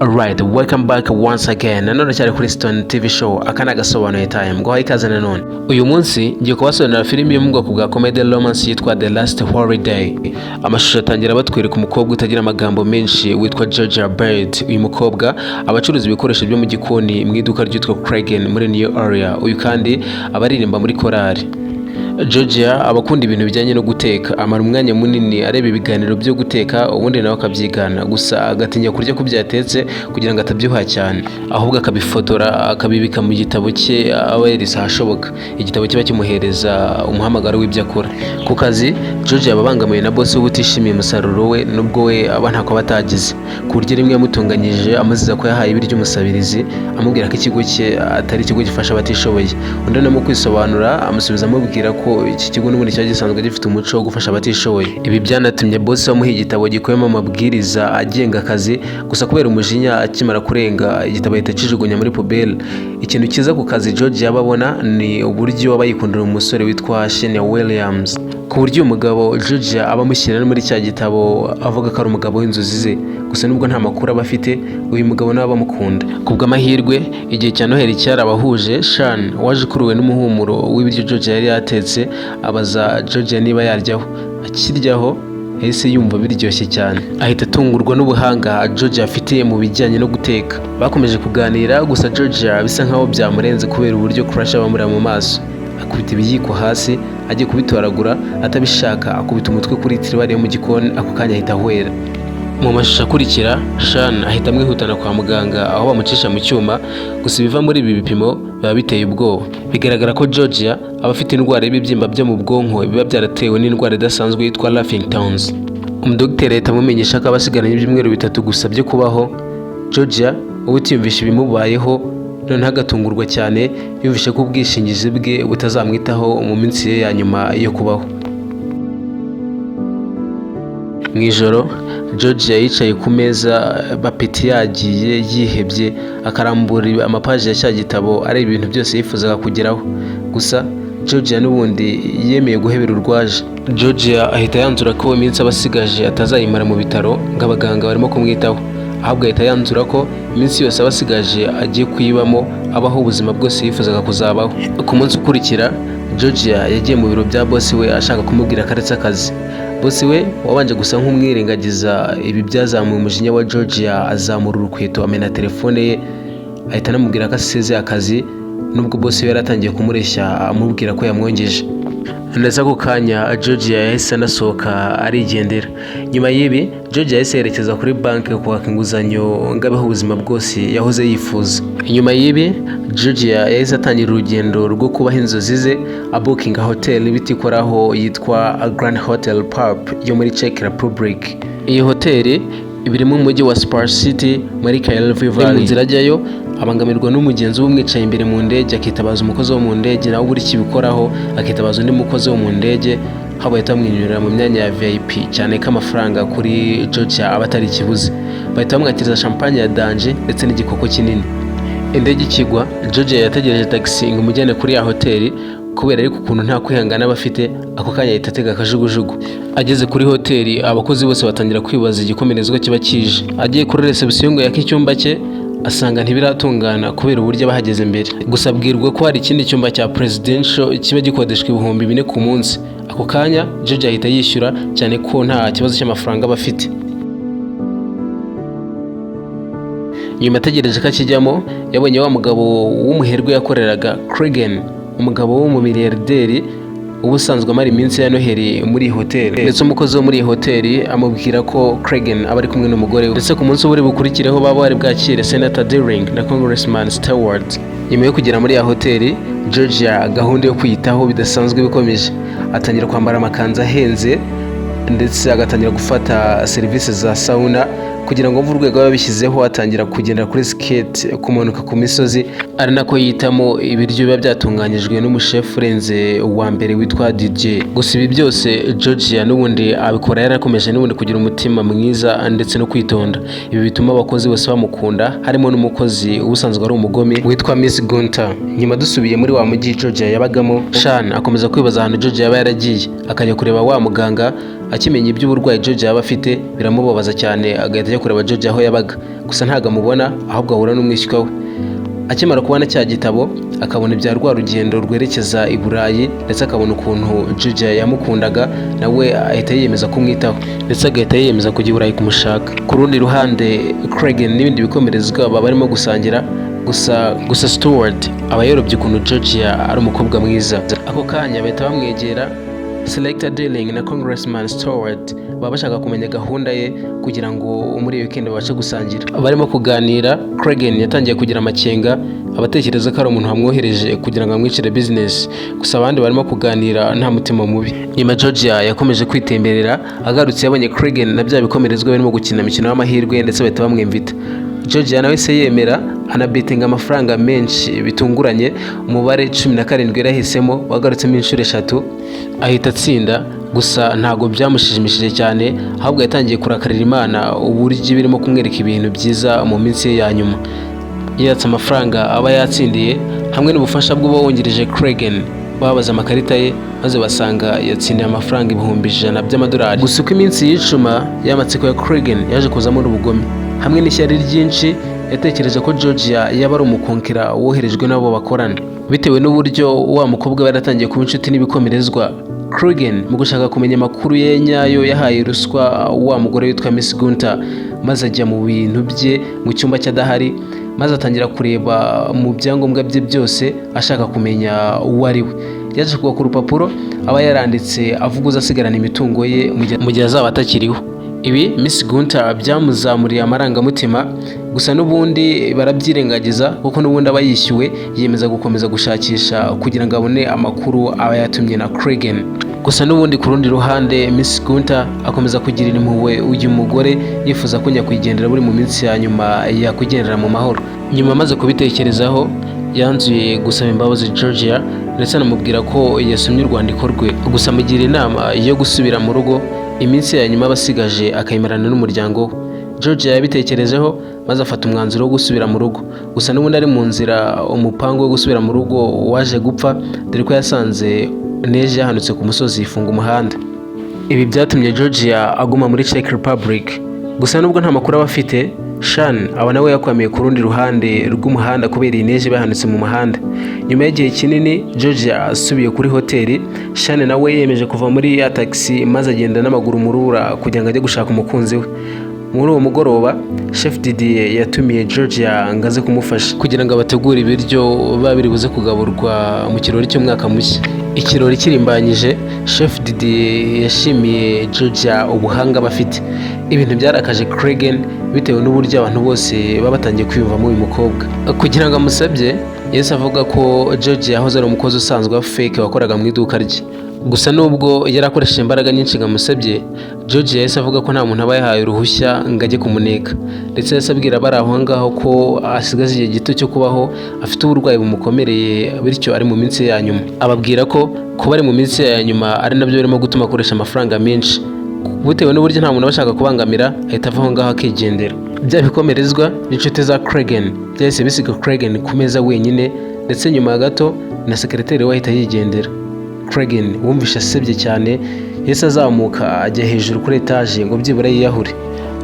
Alright, welcome back once again. Nanone cyari kuri Stone TV Show, aka ni agasobanuye time. Ngo ikaze nanone. Uyu munsi ngiye kubasobanurira filimi yo mu bwoko bwa comedy romance yitwa The Last Holiday. Amashusho atangira batwereka umukobwa utagira amagambo menshi witwa Georgia Bird. Uyu mukobwa aba acuruza ibikoresho byo mu gikoni mu iduka ryitwa Kragen muri New Area. Uyu kandi aba aririmba muri korali. Georgia aba akunda ibintu bijyanye no guteka, amara umwanya munini areba ibiganiro byo guteka, ubundi nawe akabyigana, gusa agatinya kurya ku byo yatetse kugira ngo atabyibuha cyane, ahubwo akabifotora akabibika mu gitabo cye aba yeritse ahashoboka. Igitabo kiba kimuhereza umuhamagaro w'ibyo akora. Ku kazi, Georgia aba abangamiwe na boss we utishimiye umusaruro we, nubwo we aba ntako aba atagize, ku buryo rimwe yamutunganyije amuziza ko yahaye ibiryo umusabirizi, amubwira ko ikigo cye atari ikigo gifasha abatishoboye. Undi no mu kwisobanura amusubiza amubwira ko iki kigo n'ubundi cyari gisanzwe gifite umuco wo gufasha abatishoboye. Ibi byanatumye boss amuha igitabo gikubiyemo amabwiriza agenga akazi, gusa kubera umujinya akimara kurenga igitabo ahita akijugunya muri poubelle. Ikintu cyiza ku kazi George yaba abona ni uburyo aba yikundira umusore witwa Shane Williams, ku buryo uyu mugabo George aba amushyira no muri cya gitabo avuga ko ari umugabo w'inzozi ze. Gusa nubwo nta makuru aba afite, uyu mugabo nawe aba amukunda. Ku bw'amahirwe, igihe cya Noheli cyarabahuje. Shan waje ukuruwe n'umuhumuro w'ibiryo George yari yatetse, abaza George niba yaryaho. Akiryaho yahise yumva biryoshye cyane, ahita atungurwa n'ubuhanga George afite mu bijyanye no guteka. Bakomeje kuganira, gusa George bisa nkaho byamurenze kubera uburyo crush abamureba mu maso, akubita ibiyiko hasi agiye kubitoragura, atabishaka akubita umutwe kuri tiroir yo mu gikoni, ako kanya ahita ahwera. Mu mashusho akurikira, Shan ahita amwihutana kwa muganga aho bamucisha mu cyuma, gusa ibiva muri ibi bipimo biba biteye ubwoba. Bigaragara ko Georgia aba afite indwara y'ibibyimba byo mu bwonko biba byaratewe n'indwara idasanzwe yitwa Laughing Tons. Umudogiteri ahita amumenyesha ko aba asigaranye ibyumweru 3 gusa byo kubaho. Georgia uba utiyumvisha ibimubayeho, noneho agatungurwa cyane yumvishe ko ubwishingizi bwe butazamwitaho mu minsi ye ya nyuma yo kubaho. Mu ijoro, Georgia yicaye ku meza, appétit yagiye, yihebye, akarambura amapaji ya cya gitabo areba ibintu byose yifuzaga kugeraho. Gusa Georgia n'ubundi yemeye guhebera urwaje. Georgia ahita yanzura ko iminsi aba asigaje atazayimara mu bitaro ngo abaganga barimo kumwitaho, ahubwo ahita yanzura ko iminsi yose aba asigaje agiye kuyibamo abaho ubuzima bwose yifuzaga kuzabaho. Ku munsi ukurikira, Georgia yagiye mu biro bya boss we ashaka kumubwira ko aretse akazi. Boss we wabanje gusa nk'umwirengagiza, ibi byazamuye umujinya wa Georgia, azamura urukweto amena telefone ye, ahita anamubwira ko asezeye akazi, nubwo boss we yari atangiye kumureshya amubwira ko yamwongeje. Ndetse ako kanya Georgia yahise anasohoka arigendera. Nyuma y'ibi, Georgia yahise yerekeza kuri banki kwaka inguzanyo ngo abeho ubuzima bwose yahoze yifuza. Nyuma y'ibi, Georgia yahise atangira urugendo rwo kubaho inzozi ze, abookinga hoteli bitikoraho yitwa Grand Hotel Pub yo muri Czech Republic. Iyi hoteli iba mu mujyi wa Spar City muri Karlovy Vary. Mu nzira ajyayo abangamirwa n'umugenzi w'umwicaye imbere mu ndege, akitabaza umukozi wo mu ndege, nawe ubura icyo ibikoraho akitabaza undi mukozi wo mu ndege, aho bahita bamwinyurira mu myanya ya VIP, cyane ko amafaranga kuri Georgia aba atari ikibuze. Bahita bamwakiriza champagne ya danger ndetse n'igikoko kinini. Indege ikigwa, Georgia yategereje taxi ngo imujyane kuri ya hoteli. Kubera ariko ukuntu nta kwihangana aba afite, ako kanya ahita atega akajugujugu. Ageze kuri hoteli, abakozi bose batangira kwibaza igikomerezwa kiba kije. Agiye kuri reception ngo yake icyumba cye, asanga ntibiratungana kubera uburyo abahageze mbere. Gusa abwirwa ko hari ikindi cyumba cya presidential kiba gikodeshwa 4000 ku munsi. Ako kanya George ahita yishyura, cyane ko nta kibazo cy'amafaranga aba afite. Nyuma ategereje ko akijyamo, yabonye wa mugabo w'umuherwe yakoreraga, Kragen, umugabo w'umumiliyarderi uba usanzwe amara iminsi ya Noheli muri iyi hoteli. Ndetse umukozi wo muri iyi hoteli amubwira ko Kragen aba ari kumwe n'umugore we, ndetse ku munsi buri bukurikireho baba bari bwakire Senator Deering na Congressman Stewart. Nyuma yo kugera muri ya hoteli, Georgia gahunda yo kwiyitaho bidasanzwe bikomeje, atangira kwambara amakanzu ahenze, ndetse agatangira gufata serivisi za sauna kugira ngo mve urwego yabishyizeho, atangira kugendera kuri skate, kumanuka ku misozi, ari nako yitamo ibiryo biba byatunganyijwe n'umushefu urenze uwa mbere witwa DJ. Gusa ibi byose Georgia n'ubundi abikora yarakomeje n'ubundi kugira umutima mwiza ndetse no kwitonda. Ibi bituma abakozi bose bamukunda, harimo n'umukozi ubusanzwe ari umugome witwa Miss Gunter. Nyuma dusubiye muri wa mujyi Georgia yabagamo, Shan akomeza kwibaza ahantu Georgia yaba yaragiye, akajya kureba wa muganga. Akimenya iby'uburwayi George yaba afite, biramubabaza cyane, agahita ajya kureba George aho yabaga. Gusa ntabwo amubona, ahubwo ahura n'umwishywa we. Akimara kubona cya gitabo, akabona ibya rwa rugendo rwerekeza i Burayi, ndetse akabona ukuntu Georgia yamukundaga, nawe ahita yiyemeza kumwitaho, ndetse agahita yiyemeza kujya i Burayi kumushaka. Ku rundi ruhande, Craig n'ibindi bikomerezwa baba barimo gusangira. Gusa Stewart aba yorobye ukuntu Georgia ari umukobwa mwiza. Ako kanya bahita bamwegera. Selector Dealing na Congressman Stewart baba bashaka kumenya gahunda ye kugira ngo muri iyi weekend babashe gusangira. Barimo kuganira, Cragen yatangiye kugira amakenga, abatekereza ko ari umuntu wamwohereje kugira ngo amwicire business. Gusa abandi barimo kuganira nta mutima mubi. Nyuma Georgia yakomeje kwitemberera, agarutse yabonye Cragen na bya bikomerezwa barimo gukina imikino y'amahirwe, ndetse bahita bamwimvita. Georgia nawe se yemera, anabetinga amafaranga menshi bitunguranye. Umubare 17 yarahisemo wagarutsemo inshuro eshatu, ahita atsinda. Gusa ntabwo byamushimishije cyane, ahubwo yatangiye kurakarira Imana uburyo birimo kumwereka ibintu byiza mu minsi ye ya nyuma. Yatse amafaranga aba yatsindiye hamwe n'ubufasha bw'uba wungirije Cragen, babaza amakarita ye maze basanga yatsindiye amafaranga 100,000 by'amadolari. Gusa uko iminsi yicuma, y'amatsiko ya Cragen yaje kuzamo n'ubugome hamwe n'ishyari ryinshi. Yatekereje ko Georgia yaba ari umukonkera woherejwe n'abo bakorana, bitewe n'uburyo wa mukobwa we yaratangiye kuba inshuti n'ibikomerezwa. Cragen mu gushaka kumenya amakuru ye nyayo, yahaye ruswa wa mugore witwa Miss Gunter, maze ajya mu bintu bye mu cyumba cy'adahari, maze atangira kureba mu byangombwa bye byose ashaka kumenya uwo ari we. Yaje kugwa ku rupapuro aba yaranditse avuga uzasigarana imitungo ye mu gihe azaba atakiriho. Ibi Miss Gunter byamuzamuriye amarangamutima, gusa n'ubundi barabyirengagiza kuko n'ubundi aba yishyuwe. Yiyemeza gukomeza gushakisha kugira ngo abone amakuru aba yatumye na Cragen. Gusa n'ubundi ku rundi ruhande, Miss Gunter akomeza kugirira impuhwe uyu mugore, yifuza ko nyakwigendera buri mu minsi ya nyuma yakwigendera mu mahoro. Nyuma amaze kubitekerezaho, yanzuye gusaba imbabazi Georgia, ndetse anamubwira ko yasomye urwandiko rwe. Gusa amugira inama yo gusubira mu rugo, iminsi ya nyuma aba asigaje akayimarana n'umuryango we. Georgia yabitekerejeho maze afata umwanzuro wo gusubira mu rugo. Gusa n'ubundi ari mu nzira, umupango wo gusubira mu rugo waje gupfa, dore ko yasanze neige yahanutse ku musozi ifunga umuhanda. Ibi byatumye Georgia aguma muri Czech Republic. Gusa nubwo nta makuru aba afite, Shan aba nawe yakwamiye ku rundi ruhande rw'umuhanda kubera iyi neige bahanutse mu muhanda. Nyuma y'igihe kinini Georgia asubiye kuri hoteli, Shan nawe yemeje kuva muri ya taxi maze agenda n'amaguru mu rubura kugira ngo ajye gushaka umukunzi we. Muri uwo mugoroba, Chef Didier yatumiye Georgia ngo aze kumufasha kugira ngo bategure ibiryo biba biri buze kugaburwa mu kirori cy'umwaka mushya. Ikirori kirimbanyije, Chef Didier yashimiye Georgia ubuhanga bafite. Ibintu byarakaje Cragen bitewe n'uburyo abantu bose baba batangiye kwiyumvamo uyu mukobwa. Kugira ngo amusabye, yahise avuga ko Georgia yahoze ari umukozi usanzwe wa fake wakoraga mu iduka rye. Gusa nubwo yari akoresheje imbaraga nyinshi ngo amusebye, George yahise avuga ko nta muntu aba yahaye uruhushya ngo ajye kumuneka, ndetse yahise abwira abari aho ngaho ko asigaje igihe gito cyo kubaho, afite uburwayi bumukomereye, bityo ari mu minsi ye ya nyuma. Ababwira ko kuba ari mu minsi ye ya nyuma ari nabyo birimo gutuma akoresha amafaranga menshi. Bitewe n'uburyo nta muntu aba ashaka kubangamira, ahita ava aho ngaho akigendera. Bya bikomerezwa n'inshuti za Cragen byahise bisiga Cragen ku meza wenyine, ndetse nyuma gato na sekereteri we ahita yigendera. Cragen wumvishe asebye cyane, yahise azamuka ajya hejuru kuri etaje ngo byibura yiyahure.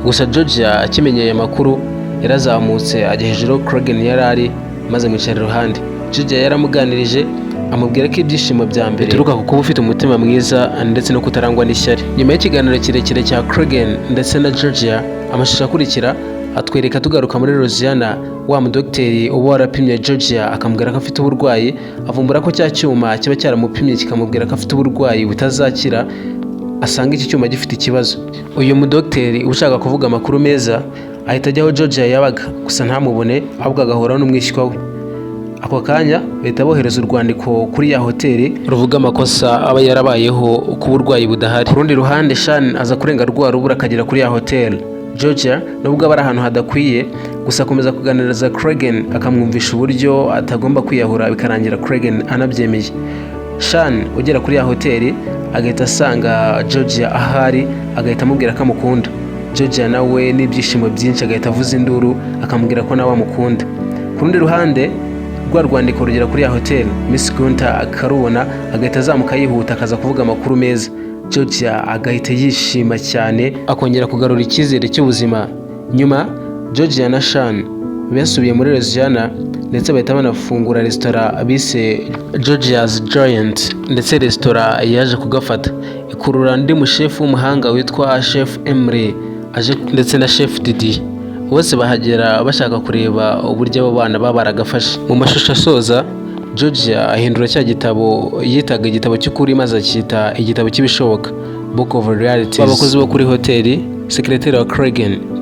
Gusa Georgia akimenye aya makuru, yarazamutse ajya hejuru aho Cragen yari ari, maze amwicara iruhande. Georgia yaramuganirije, amubwira ko ibyishimo bya mbere bituruka ku kuba ufite umutima mwiza ndetse no kutarangwa n'ishyari. Nyuma y'ikiganiro kirekire cya Cragen ndetse na Georgia, amashusho akurikira atwereka tugaruka muri Louisiana. Wa mudogiteri uba warapimye Georgia akamubwira ko afite uburwayi, avumbura ko cya cyuma kiba cyaramupimye kikamubwira ko afite uburwayi butazakira, asanga iki cyuma gifite ikibazo. Uyu mudogiteri ushaka kuvuga amakuru meza ahita ajya aho Georgia yabaga, gusa ntamubone, ahubwo agahura n'umwishywa we. Ako kanya bahita bohereza urwandiko kuri ya hoteli ruvuga amakosa aba yarabayeho ku burwayi budahari. Ku rundi ruhande, Shan aza kurenga rwa rubura akagera kuri ya hoteli. Georgia nubwo aba ari ahantu hadakwiye, gusa akomeza kuganiriza Cragen, akamwumvisha uburyo atagomba kwiyahura, bikarangira Cragen anabyemeye. Shan ugera kuri ya hoteli agahita asanga Georgia ahari, agahita amubwira ko amukunda. Georgia nawe n'ibyishimo byinshi agahita avuza induru, akamubwira ko nawe amukunda. Ku rundi ruhande, rwa rwandiko rugera kuri ya hoteli, Miss Gunter akarubona, agahita azamuka yihuta akaza kuvuga amakuru meza. Georgia agahita yishima cyane, akongera kugarura icyizere cy'ubuzima. Nyuma Georgia na Sean basubiye muri Louisiana, ndetse bahita banafungura resitora bise Georgia's Joint. Ndetse resitora yaje kugafata, ikurura undi mushefu w'umuhanga witwa Chef Emily aje, ndetse na Chef Didi, bose bahagera bashaka kureba uburyo abo bana baba baragafashe. Mu mashusho asoza, Georgia ahindura cya gitabo yitaga igitabo cy'ukuri, maze akita igitabo cy'ibishoboka, Book of Realities. Abakozi bo kuri hoteli, sekreteri wa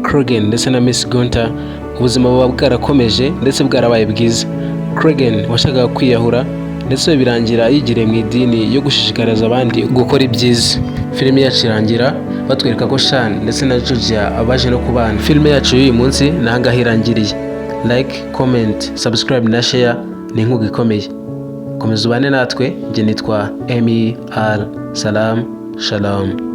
Cragen ndetse na Miss Gunter, ubuzima buba bwarakomeje ndetse bwarabaye bwiza. Cragen washakaga kwiyahura, ndetse birangira yigiriye mu idini yo gushishikariza abandi gukora ibyiza. Filime yacu irangira batwereka ko Sean ndetse na Georgia baje no kubana. Filime yacu y'uyu munsi ni ahangaha irangiriye. Like, comment, subscribe na share ni inkunga ikomeye. Komeza ubane natwe. Njye nitwa Emi Al Salam. Shalom.